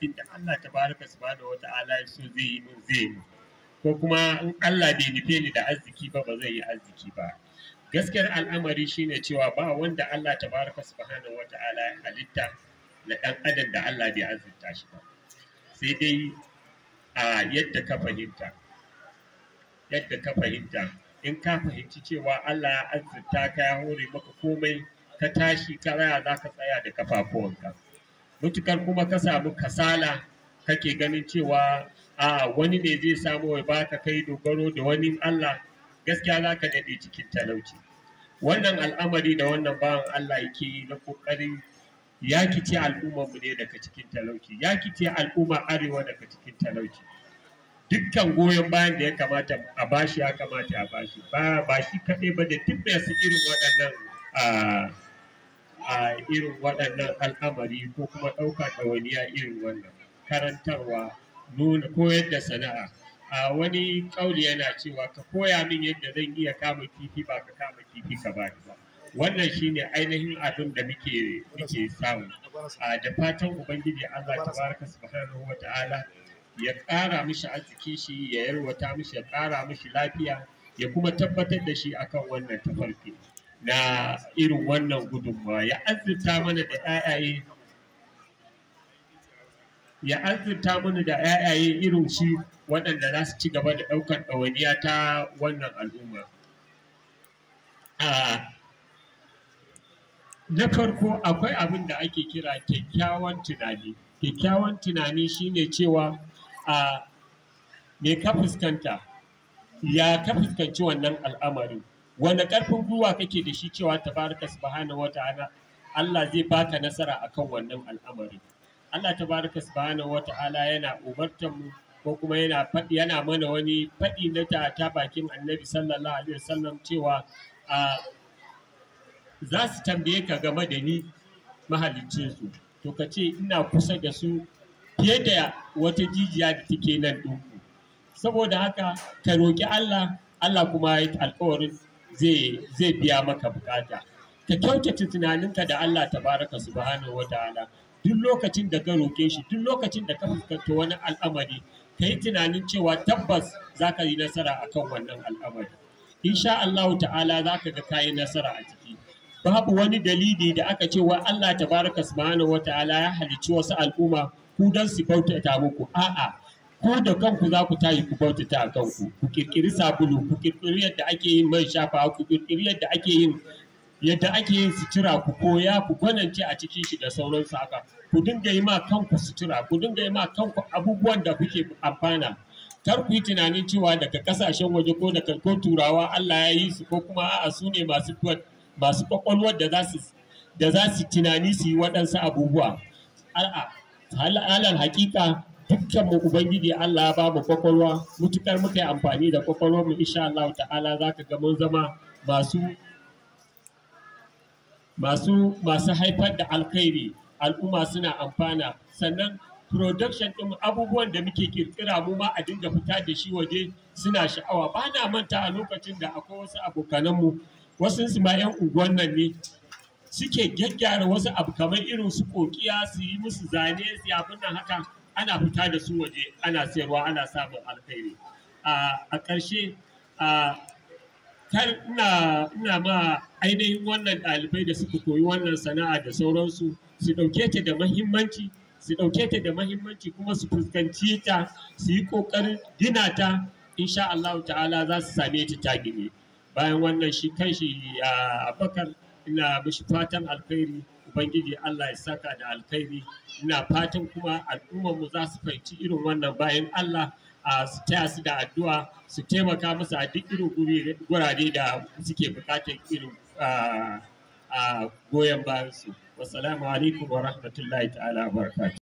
abin da Allah tabaraka subhanahu wata'ala ya so zai yi min zai yi min, ko kuma in Allah bai nufe ni da arziki ba ba zai yi arziki ba. Gaskiyar al'amari shine cewa ba wanda Allah tabaraka subhanahu wata'ala ya halitta na ɗan adam da Allah bai azurta shi ba, sai dai a yadda ka fahimta, yadda ka fahimta. In ka fahimci cewa Allah ya azurta ka, ya hore maka komai, ka tashi ka tsaya, za ka tsaya da kafafuwanka. Mutukar kuma ka samu kasala, kake ganin cewa a wani ne zai samu ya baka, kai dogaro da wani Allah, gaskiya za ka daɗe cikin talauci. Wannan al'amari da wannan bawan Allah yake yi na ƙoƙarin ya kice al'ummarmu ne daga cikin talauci, ya kice al'ummar arewa daga cikin talauci. Dukkan goyon bayan da ya kamata a bashi ya kamata a bashi, ba shi kaɗai ba, da duk masu irin waɗannan a irin waɗannan al'amari ko kuma ɗaukar ɗawainiya irin wannan karantarwa, nuna koyar da sana'a. A wani ƙauli yana cewa ka koya min yadda zan iya kama kifi, ba ka kama kifi ka bani ba. Wannan shine ainihin abin da muke samu. A da fatan Ubangiji Allah tabaraka subhanahu wa ta'ala ya ƙara mishi arziki shi, ya yalwata mishi, ya ƙara mishi lafiya, ya kuma tabbatar da shi akan wannan tafarki na irin wannan gudunmawa, ya azurta mana da ƴaƴaye, ya azurta mana da ƴaƴaye irin shi waɗanda za su ci gaba da ɗaukar ɗawainiya ta wannan al'umma. Na farko akwai abin da ake kira kyakkyawan tunani. Kyakkyawan tunani shine cewa a me ka fuskanta, ya ka fuskanci wannan al'amarin, wane ƙarfin gwiwa kake da shi cewa tabaraka subhanahu wata'ala Allah zai baka nasara akan wannan al'amarin. Allah tabaraka subhanahu wata'ala yana umartar mu ko kuma yana faɗi, yana mana wani faɗi na ta bakin Annabi sallallahu alaihi wasallam cewa a za su tambaye ka game da ni mahaliccinsu, to ka ce ina kusa da su fiye da wata jijiya da take nan ɗinku. Saboda haka ka roƙi Allah, Allah kuma ya alƙawarin zai biya maka bukata. Ka kyautata tunaninka da Allah tabaraka subhanahu wa ta'ala. Duk lokacin da ka roƙe shi, duk lokacin da ka fuskanta wani al'amari, ka yi tunanin cewa tabbas za ka yi nasara akan wannan al'amari. Insha Allahu ta'ala za ka ga ka yi nasara a ciki. Babu wani dalili da aka ce wa Allah tabaraka subhanahu wa ta'ala ya halicci wasu al'umma ku don su bautata muku. A'a, ku da kanku za ku tayi ku bautata a kanku. Ku kirkiri sabulu, ku kirkiri yadda ake yin man shafawa, ku kirkiri yadda ake yin sutura, ku koya, ku gwanance a cikin shi da sauransu haka. Ku dinga yi ma kanku sutura, ku dinga yi ma kanku abubuwan da kuke amfana. Kar ku yi tunanin cewa daga kasashen waje ko daga ko turawa Allah ya yi su, ko kuma a'a, su ne masu kwakwalwar da za su tunani su yi waɗansu abubuwa. A'a, alal hakika dukkan mu Ubangiji Allah ya ba mu kwakwalwa. Mutukar muka yi amfani da kwakwalwar mu, insha Allah ta'ala za ka ga mun zama masu haifar da alkhairi, al'umma suna amfana. Sannan production ɗin abubuwan da muke kirkira, mu ma a dinga fita da shi waje, suna sha'awa. Ba na manta a lokacin da akwai wasu abokananmu, wasu su ma 'yan unguwan nan ne, suke gyaggyara wasu abu kamar irin su kokiya, su yi musu zane, su yi abin nan haka, ana fita da su waje ana sayarwa, ana samun alkhairi. A ƙarshe, kar ina ma ainihin wannan ɗalibai da suka koyi wannan sana'a da sauransu, su ɗauke ta da mahimmanci, su ɗauke ta da mahimmanci, kuma su fuskanci ta, su yi ƙoƙarin gina ta. Insha Allah ta'ala za su same ta ta gine. Bayan wannan, shi kanshi Abubakar ina mishi fatan alkhairi, Ubangiji Allah ya saka da alkhairi. Ina fatan kuma al'ummar mu za su fahimci irin wannan bayan Allah, a su taya su da addu'a, su taimaka musu a duk irin gurare da suke buƙatar irin a goyon bayan su. Wassalamu alaikum wa rahmatullahi ta'ala wa barakatuh.